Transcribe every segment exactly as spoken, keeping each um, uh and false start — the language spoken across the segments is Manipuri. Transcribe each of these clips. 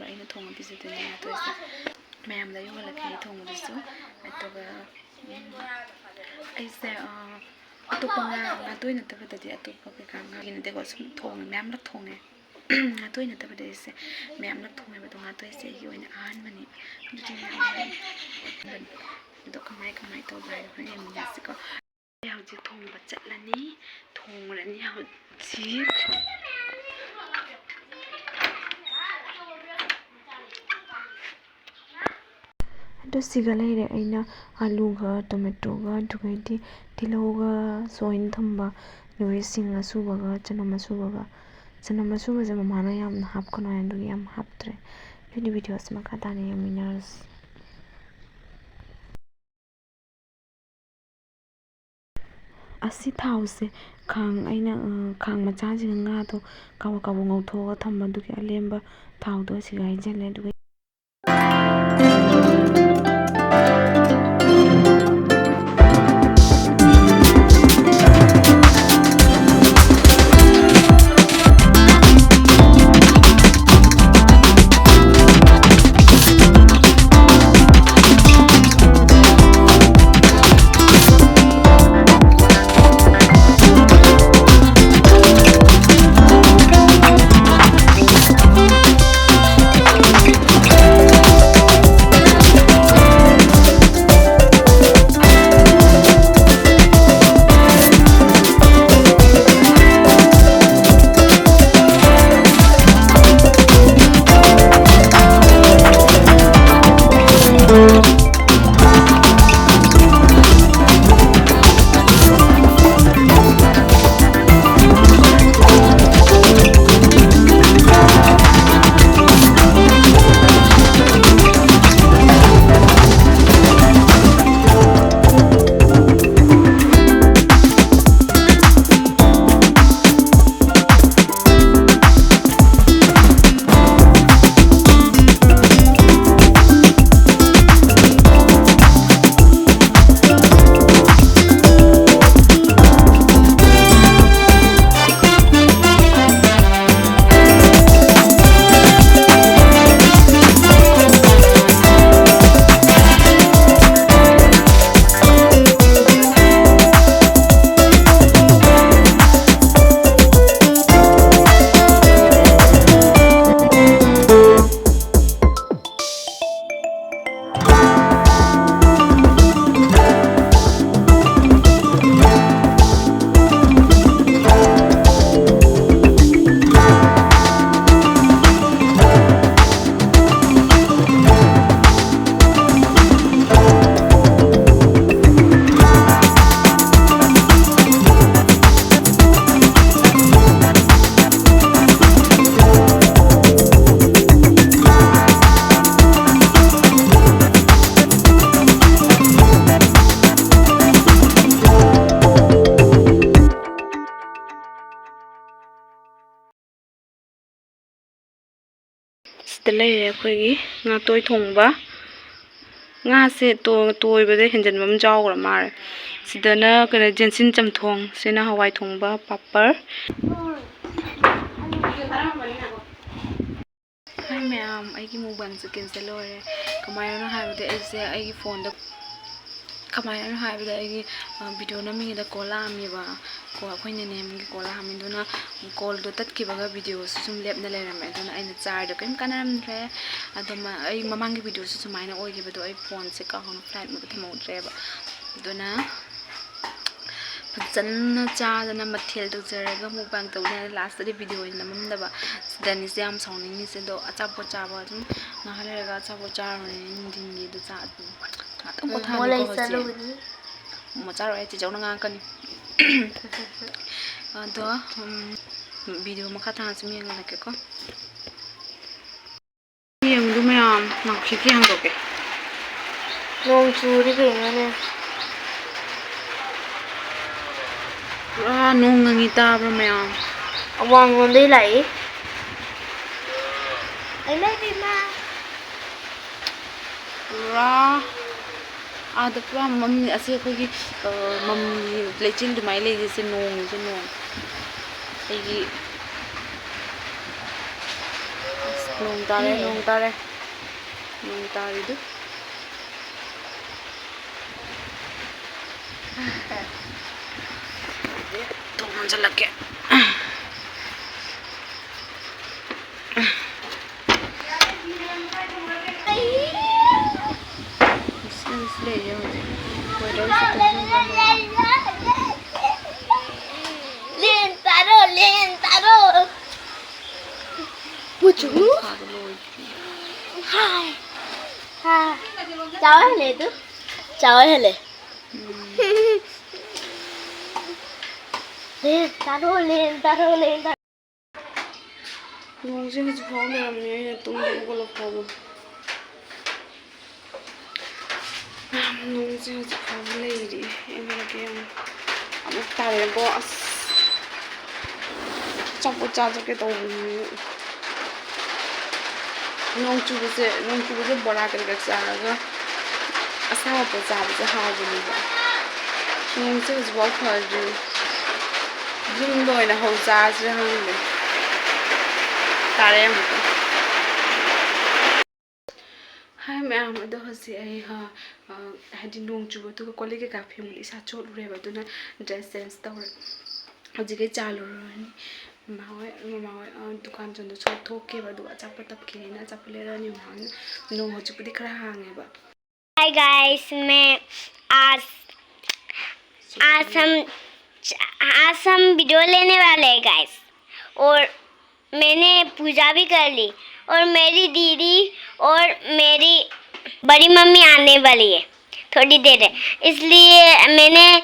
ꯑꯩꯅ ꯊꯣꯡꯉ ꯄꯤꯖꯗꯣꯏꯅꯦ ꯉꯥꯇꯣꯏꯁꯦ꯫ ꯃꯌꯥꯝꯗ ꯌꯣꯜꯂꯛꯀꯦ ꯑꯩ ꯊꯣꯡꯕꯗꯨꯁꯨ꯫ ꯑꯗꯨꯒ, ꯎꯝ, ꯑꯩꯁꯦ, ꯑ, ꯑꯇꯣꯞꯄ ꯉꯥ, ꯉꯥꯇꯣꯏ ꯅꯠꯇꯕꯗꯗꯤ ꯑꯇꯣꯞꯄ ꯀꯩꯀꯥ ꯉꯥꯒꯤ ꯅꯠꯇꯦꯀꯣ, ꯁꯨꯝ ꯊꯣꯡꯉꯦ, ꯃꯌꯥꯝꯂꯛ ꯊꯣꯡꯉꯦ꯫ ꯉꯥꯇꯣꯏ ꯅꯠꯇꯕꯗꯤ ꯑꯩꯁꯦ ꯃꯌꯥꯝꯂꯛ ꯊꯣꯡꯉꯦꯕ, ꯑꯗꯣ ꯉꯥꯇꯣꯏꯁꯦ ꯑꯩꯒꯤ ꯑꯣꯏꯅ ꯑꯍꯥꯟꯕꯅꯤ꯫ ꯑꯗꯨꯗꯤ ꯃꯌꯥꯝ, ꯑꯗꯣ ꯀꯃꯥꯏ ꯀꯃꯥꯏ ꯇꯧꯕ ꯍꯥꯏꯗꯣ ꯍꯣꯔꯦꯟ ꯌꯦꯡꯃꯤꯟꯅꯁꯤꯀꯣ꯫ ꯑꯩ ꯍꯧꯖꯤꯛ ꯊꯣꯡꯕ ꯆꯠꯂꯅꯤ, ꯊꯣꯡꯉꯨꯔꯅꯤ ꯍꯧꯖꯤꯛ꯫ ꯑꯗꯨ ꯁꯤꯒ ꯂꯩꯔꯦ ꯑꯩꯅ ꯑꯂꯨꯒ, ꯇꯣꯃꯦꯇꯣꯒ, ꯑꯗꯨꯒꯩꯗꯤ ꯇꯤꯜꯍꯧꯒ ꯁꯣꯏꯅ ꯊꯝꯕ, ꯑꯗꯨꯒꯩ ꯁꯤꯡ ꯑꯁꯨꯕꯒ, ꯆꯅꯝ ꯑꯁꯨꯕꯒ꯫ ꯆꯅꯝ ꯑꯁꯨꯕꯁꯦ ꯃꯃꯥꯅ ꯌꯥꯝꯅ ꯍꯥꯞꯀꯅꯨ ꯍꯥꯏ, ꯑꯗꯨꯒꯤ ꯌꯥꯝ ꯍꯥꯞꯇ꯭ꯔꯦ꯫ ꯑꯗꯨꯗꯤ ꯚꯤꯗꯤꯑꯣꯁꯦ ꯃꯈꯥ ꯇꯥꯅ ꯌꯦꯡꯃꯤꯟꯅꯔꯁꯤ꯫ ꯑꯁꯤ ꯊꯥꯎꯁꯦ ꯈꯥꯡ ꯑꯩꯅ, ꯑ, ꯈꯥꯡ ꯃꯆꯥꯁꯤꯒ ꯉꯥꯗꯣ ꯀꯥꯕꯛ ꯀꯥꯕꯛ ꯉꯧꯊꯣꯛꯑꯒ ꯊꯝꯕ, ꯑꯗꯨꯒꯤ ꯑꯂꯦꯝꯕ ꯊꯥꯎꯗꯣ ꯑꯁꯤꯒ ꯍꯩꯖꯤꯜꯂꯦ꯫ ꯑꯗꯨꯒ ꯂꯩꯔꯦ ꯑꯩꯈꯣꯏꯒꯤ ꯉꯥꯇꯣꯏ ꯊꯣꯡꯕ꯫ ꯉꯥꯁꯦ ꯇꯣ-, ꯇꯣꯏꯕꯗ ꯍꯦꯟꯖꯟꯕ ꯑꯃ ꯌꯥꯎꯈ꯭ꯔ ꯃꯥꯜꯂꯦ꯫ ꯁꯤꯗꯅ ꯀꯩꯅꯣ, ꯖꯦꯟꯁꯤꯟ ꯆꯝꯊꯣꯡ, ꯁꯤꯅ ꯍꯋꯥꯏ ꯊꯣꯡꯕ, ꯄꯥꯄꯔ꯫ ꯍꯥꯏ ꯃꯌꯥꯝ, ꯑꯩꯒꯤ mukbangꯁꯦ cancel ꯑꯣꯏꯔꯦ꯫ ꯀꯃꯥꯏꯅꯅꯣ ꯍꯥꯏꯕꯗꯤ ꯑꯩꯁꯦ ꯑꯩꯒꯤ phoneꯗ, ꯀꯃꯥꯏꯅꯅꯣ ꯍꯥꯏꯕꯗ ꯑꯩꯒꯤ, ꯑ, video ꯅꯝꯃꯤꯉꯩꯗ call ꯂꯥꯛꯑꯝꯃꯦꯕ꯫ ꯀꯣ, ꯑꯩꯈꯣꯏ ꯅꯦꯅꯦ ꯑꯃꯒꯤ call ꯂꯥꯛꯑꯝꯃꯦ꯫ ꯑꯗꯨꯅ callꯗꯣ ꯇꯠꯈꯤꯕꯒ videoꯁꯨ ꯁꯨꯝ ꯂꯦꯞꯅ ꯂꯩꯔꯝꯃꯦ꯫ ꯑꯗꯨꯅ ꯑꯩꯅ ꯆꯥꯔꯤꯗꯣ ꯀꯔꯤꯝ ꯀꯥꯟꯅꯔꯝꯗ꯭ꯔꯦ꯫ ꯑꯗꯣ ꯃ-, ꯑꯩ ꯃꯃꯥꯡꯒꯤ videoꯁꯨ ꯁꯨꯃꯥꯏꯅ ꯑꯣꯏꯈꯤꯕꯗꯣ, ꯑꯩ phoneꯁꯦ ꯀꯥꯎꯅ flight modeꯇ ꯊꯝꯍꯧꯗ꯭ꯔꯦꯕ꯫ ꯑꯗꯨꯅ ꯐꯖꯅ ꯆꯥꯗꯅ ꯃꯊꯦꯜ ꯇꯧꯖꯔꯒ mukbang ꯇꯧꯗꯅ lastꯇꯗꯤ video ꯑꯣꯏꯅ ꯅꯝꯃꯝꯗꯕ꯫ ꯁꯤꯗꯅꯤꯁꯦ ꯌꯥꯝ ꯁꯥꯎꯅꯤꯡꯉꯤꯁꯦ꯫ ꯑꯗꯣ ꯑꯆꯥꯄꯣꯠ ꯆꯥꯕ ꯑꯗꯨꯝ ꯉꯥꯏꯍꯥꯛ ꯂꯩꯔꯒ ꯑꯆꯥꯄꯣꯠ ꯆꯥꯔꯨꯔꯅꯤ ꯅꯨꯡꯊꯤꯟꯒꯤ꯫ ꯑꯗꯨ ꯆꯥ-, ꯉꯥꯛꯇꯪ ꯎꯝ, ꯄꯣꯊꯥꯅꯤꯀꯣ ꯃꯣꯂꯩ ꯍꯧꯖꯤꯛ꯫ ꯆꯥꯔꯨꯒꯅꯤ꯫ ꯃꯣꯃꯣ ꯆꯥꯔꯣꯏ ꯍꯥꯏ ꯆꯤꯆꯧꯅ ꯉꯥꯡꯉꯛꯀꯅꯤ꯫ ꯑꯗꯣ, ꯎꯝ, video ꯃꯈꯥ ꯇꯥꯅ ꯁꯨꯝ ꯌꯦꯡꯍꯜꯂꯛꯀꯦꯀꯣ꯫ ꯌꯦꯡꯉꯨꯗꯨ ꯃꯌꯥꯝ, ꯅꯥꯎꯁꯤꯛꯀꯤ ꯍꯥꯡꯗꯣꯛꯀꯦ꯫ ꯅꯣꯡ ꯆꯨꯔꯤ ꯀꯩꯅꯣꯅꯦ? ꯄꯨꯔꯥ ꯅꯣꯡ ꯉꯪꯉꯤ ꯇꯥꯕ꯭ꯔꯥ ꯃꯌꯥꯝ? ꯑꯋꯥꯡꯂꯣꯝꯗꯩ ꯂꯥꯛꯏ꯫ ꯏꯃꯥ, ꯏꯃꯥ꯫ ꯄꯨꯔꯥ ꯑꯥꯗ ꯄꯨꯔꯥ ꯃꯝꯃꯤ꯫ ꯑꯁꯤ ꯑꯩꯈꯣꯏꯒꯤ, ꯑ, ꯃꯝꯃꯤ, ꯂꯩꯆꯤꯜ ꯑꯗꯨꯃꯥꯏꯅ ꯂꯩꯔꯤꯁꯦ ꯅꯣꯡꯁꯦ, ꯅꯣꯡ꯫ ꯑꯩꯒꯤ, ꯑꯁ, ꯅꯣꯡ ꯇꯥꯔꯦ, ꯅꯣꯡ ꯇꯥꯔꯦ, ꯅꯣꯡ ꯇꯥꯔꯤꯗꯨ꯫ ꯊꯣꯡ ꯍꯥꯡꯖꯜꯂꯛꯀꯦ꯫ Weatherꯁꯦ ꯇꯨꯝꯖꯟꯕ ꯅꯨꯡꯉꯥꯏ꯫ ꯂꯦꯟ ꯇꯥꯔꯣ, ꯂꯦꯟ ꯇꯥꯔꯣ꯫ ꯃꯆꯨ꯫ ꯅꯨꯡꯁꯥꯗꯣ ꯂꯣꯏꯗ꯭ꯔꯤ꯫ ꯍꯥꯏ꯫ ꯍꯥ꯫ ꯆꯥꯎꯍꯜꯂꯦ ꯑꯗꯨ꯫ ꯆꯥꯎꯍꯜꯂꯦ꯫ ꯎꯝ꯫ ꯂꯦꯟ ꯇꯥꯔꯣ, ꯂꯦꯟ ꯇꯥꯔꯣ, ꯂꯦꯟ ꯇꯥꯔꯣ꯫ ꯅꯣꯡꯁꯦ ꯍꯧꯖꯤꯛ ꯐꯥꯎ ꯂꯩꯔꯝꯃꯤ, ꯑꯩꯅ ꯇꯨꯝꯕ ꯍꯧꯒꯠꯂꯛ ꯐꯥꯎꯕ꯫ ꯅꯣꯡꯁꯦ ꯍꯧꯖꯤꯛ ꯐꯥꯎꯕ ꯂꯩꯔꯤ꯫ ꯑꯩꯅ ꯀꯌꯥꯝ ꯑꯃꯨꯛ ꯇꯥꯔꯦꯀꯣ꯫ ꯑꯁ, ꯑꯆꯥꯄꯣꯠ ꯆꯥ ꯆꯠꯀꯦ ꯇꯧꯕꯅꯤ꯫ ꯅꯣꯡ ꯆꯨꯕꯁꯦ, ꯅꯣꯡ ꯆꯨꯕꯁꯦ ꯕꯣꯔꯥ ꯀꯔꯤ ꯀꯔꯥ ꯆꯥꯔꯒ ꯑꯁꯥꯕ ꯄꯣꯠ ꯆꯥꯕꯁꯦ ꯍꯥꯎꯕꯅꯦꯕ꯫ ꯅꯣꯡꯁꯦ ꯍꯧꯖꯤꯛꯐꯥꯎ ꯐꯗ꯭ꯔꯤ꯫ ꯌꯨꯝꯗ ꯑꯣꯏꯅ ꯍꯧ ꯆꯥꯁꯤꯔ ꯈꯪꯗꯦ꯫ ꯇꯥꯔꯦ ꯑꯃꯨꯛꯀ꯫ ꯍꯥꯏ ꯃꯌꯥꯝ, ꯑꯗꯣ ꯍꯧꯖꯤꯛ ꯑꯩ, ꯑ, ꯑ, ꯍꯥꯏꯗꯤ ꯅꯣꯡ ꯆꯨꯕꯗꯨꯒ ꯀꯣꯜ ꯂꯤꯛ ꯀꯩꯀꯥ ꯐꯦꯡꯕꯗ ꯏꯁꯥ ꯆꯣꯠꯂꯨꯔꯦꯕ, ꯑꯗꯨꯅ dress change ꯇꯧꯔꯦ꯫ ꯍꯧꯖꯤꯛꯀꯤ ꯆꯥ ꯂꯣꯜꯂꯨꯔꯅꯤ꯫ ꯃꯃꯥ ꯍꯣꯏ, ꯃꯃꯥ ꯍꯣꯏ, ꯑ, ꯗꯨꯀꯥꯟ ꯆꯪꯗ ꯁꯣꯠ ꯊꯣꯛꯀꯦꯕ, ꯑꯗꯨꯒ ꯑꯆꯥꯄꯣꯠ ꯇꯞꯈꯤꯅꯤꯅ ꯑꯆꯥꯄꯣꯠ ꯂꯩꯔꯛꯑꯅꯤ ꯃꯃꯥ ꯍꯣꯏꯅ꯫ ꯅꯣꯡ ꯍꯧꯖꯤꯛꯄꯨꯗꯤ ꯈꯔ ꯍꯥꯡꯉꯦꯕ꯫ Hi guys, मैं आज आज हम आज हम वीडियो लेने वाले हैं guys। और मैंने पूजा भी कर ली और मेरी दीदी और मेरी बड़ी मम्मी आने वाली है थोड़ी देर है, इसलिए मैंने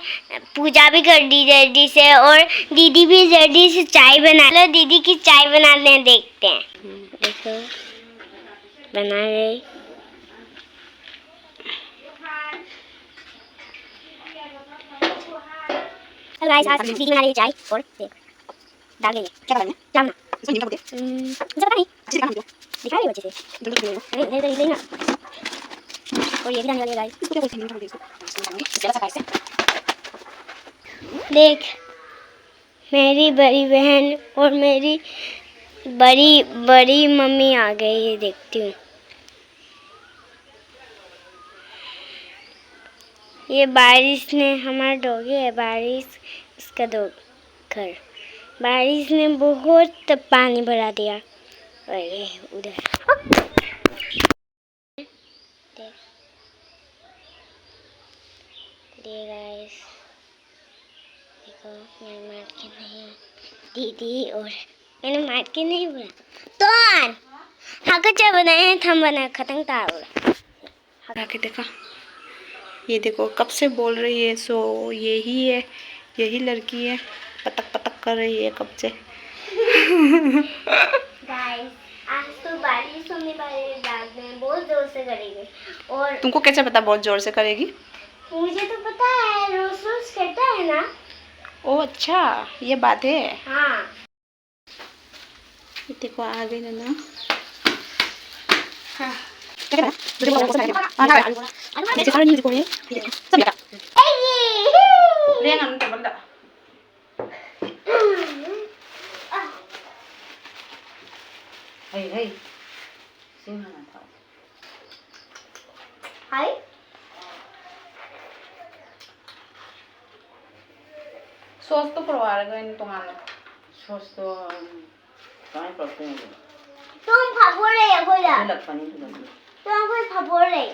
पूजा भी कर दी जल्दी से और दीदी भी जल्दी से चाय बना लो। दीदी की चाय बनाने देखते हैं। देखो, बना गई। Hello guys, आज दीदी बना रही है चाय और देख, डाल गई है। क्या डाला है? क्या ना? इसमें नींबू दे। हम्म, मुझे पता नहीं। अच्छे से दिखा ना वीडियो। दिखा रही हो अच्छे से। जल्दी से ले लो। अरे, इधर, इधर, इधर ना। और ये भी डालने वाली है guys। इसको क्या बोलते हैं? नींबू दे इसको। इसको डालेंगे। इससे ज़्यादा सफाई से। देख, मेरी बड़ी बहन और मेरी बड़ी, बड़ी मम्मी आ गई है, देखती हूँ। ये बारिश ने, हमारा डॉगी है बारिश, इसका दो घर, बारिश ने बहुत पानी भरा दिया। और ये उधर देख, ये गाइस, देखो, मैंने मार के नहीं, दीदी और मैंने मार के नहीं बोला। तो हाँ, कुछ बनाए हैं, थम बनाए, खत्म था बोला। आके देखा, ये देखो, कब से बोल रही है। सो यही है, यही लड़की है, पटक पटक कर रही है कब से। गाइस, आज तो बारिश होने वाली है, रात में बहुत जोर से करेगी। और तुमको कैसे पता बहुत जोर से करेगी? मुझे तो पता है, रोज रोज कहता है ना। ओ अच्छा, ये बात है। हाँ। ये देखो, आ गई ना, ना। ꯆꯦ ꯀꯥꯔꯟ ꯌꯦꯡꯁꯤ ꯀꯣꯔꯤ꯫ ꯆꯠꯂꯤꯀ꯫ ꯂꯦꯡꯒꯅꯨ ꯇꯦꯕꯜꯗ꯫ ꯍꯩ, ꯍꯩ꯫ ꯏꯁꯤꯡ ꯍꯥꯟꯅ ꯊꯛꯑꯣ꯫ ꯍꯥꯏ꯫ ꯁꯣꯁꯇꯣ ꯄꯨꯔꯛꯑꯣ ꯍꯥꯏꯔꯒ ꯑꯩꯅ ꯇꯣꯉꯥꯟꯅ꯫ ꯁꯣꯁꯇꯣ, ꯎꯝ, ꯀꯃꯥꯏꯅ ꯄꯨꯔꯛꯇꯣꯏꯅꯣ ꯑꯗꯨꯕꯨ? ꯇꯣꯝ ꯐꯥꯕꯣꯔ ꯂꯩ ꯑꯩꯈꯣꯏꯗ꯫ ꯍꯥꯞꯆꯤꯜꯂꯛꯄꯅꯤ ꯑꯗꯨꯗꯗꯤ꯫ ꯇꯣꯝ ꯑꯩꯈꯣꯏ ꯐꯥꯕꯣꯔ ꯂꯩ꯫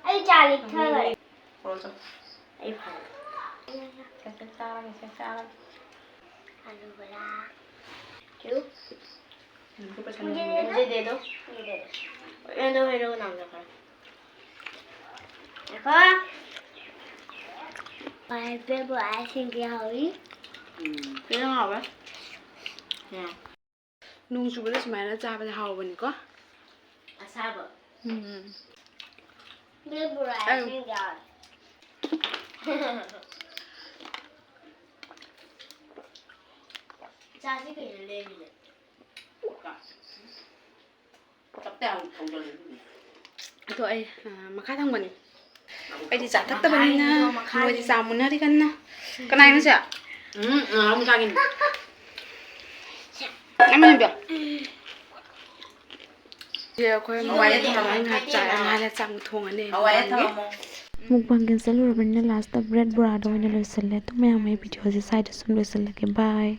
ꯑꯩ ꯆꯥ ꯂꯤꯛꯊꯈ꯭ꯔꯦ꯫ ꯄꯨꯔꯛꯑꯣ ꯆꯣ꯫ ꯑꯩ ꯐꯥꯔꯦ꯫ ꯁꯦ, ꯁꯦ, ꯆꯥꯔꯒꯦ, ꯁꯦ, ꯆꯥꯔꯒꯦ꯫ ꯑꯂꯨ ꯕꯣꯔꯥ꯫ ꯆꯨ꯫ ꯎꯝ, ꯄꯩꯁꯥ ꯃꯨꯟꯖꯦ ꯂꯩꯔꯝꯃꯦ꯫ ꯗꯦꯗꯣ, ꯃꯨꯟꯖꯦ ꯗꯦꯗꯣ꯫ ꯑꯦ, ꯑꯗꯣ ꯍꯩꯅꯧ ꯅꯝꯖꯦ ꯈꯔ꯫ ꯉꯥꯏꯈꯣ꯫ ꯄꯥꯏ ꯕꯦꯕꯨ ꯑꯥꯏꯁ ꯀ꯭ꯔꯤꯝ ꯍꯥꯎꯏ꯫ ꯎꯝ꯫ ꯀꯩꯅꯣ ꯍꯥꯎꯋꯦ꯫ ꯎꯝ꯫ ꯅꯣꯡ ꯆꯨꯕꯗ ꯁꯨꯃꯥꯏꯅ ꯆꯥꯕꯗꯤ ꯍꯥꯎꯕꯅꯤꯀꯣ꯫ ꯑꯁꯥꯕ꯫ ꯎꯝ꯫ ꯕꯦꯕꯨ ꯑꯥꯏꯁ ꯑꯩ ꯀ꯭ꯔꯤꯝ ꯌꯥꯎꯋꯦ꯫ ꯆꯥꯁꯤ ꯀꯩꯅꯣ ꯂꯩꯔꯤꯅꯦ꯫ ꯑꯗꯣ ꯑꯩ, ꯑ, ꯃꯈꯥ ꯊꯪꯕꯅꯤ꯫ ꯑꯩꯗꯤ ꯆꯥ ꯊꯛꯇꯕꯅꯤꯅ ꯃꯈꯥꯒꯤꯗꯣ, ꯃꯈꯥꯒꯤ꯫ ꯃꯣꯏꯗꯤ ꯆꯥ ꯃꯨꯟꯅꯔꯤ ꯀꯟꯅ꯫ ꯀꯅꯥꯏꯅꯣ ꯁꯦ? ꯎꯝ, ꯅꯅꯥꯎ ꯃꯆꯥꯒꯤꯅꯤ꯫ ꯑꯃ ꯍꯦꯟꯕꯤꯌꯣ꯫ ꯁꯤ ꯑꯩꯈꯣꯏ ꯍꯋꯥꯏ ꯃꯃꯥꯏ ꯑꯊꯣꯡꯕ ꯊꯣꯡꯉꯒ ꯉꯥꯏꯍꯥꯛ ꯆꯥꯔꯦ꯫ ꯃꯥꯅ ꯆꯥꯛ ꯊꯣꯡꯉꯅꯤ꯫ ꯍꯋꯥꯏ ꯊꯝꯃꯣ꯫ Mukbang cancel ꯑꯣꯏꯔꯕꯅꯤꯅ last ꯇ bread ꯕꯣꯔꯥꯗ ꯑꯣꯏꯅ ꯂꯣꯏꯁꯤꯜꯂꯦ꯫ ꯑꯗꯨ ꯃꯌꯥꯝ, ꯑꯩ video ꯁꯦ ꯁ꯭ꯋꯥꯏꯗ ꯁꯨꯝ ꯂꯣꯏꯁꯤꯜꯂꯒꯦ꯫ Bye꯫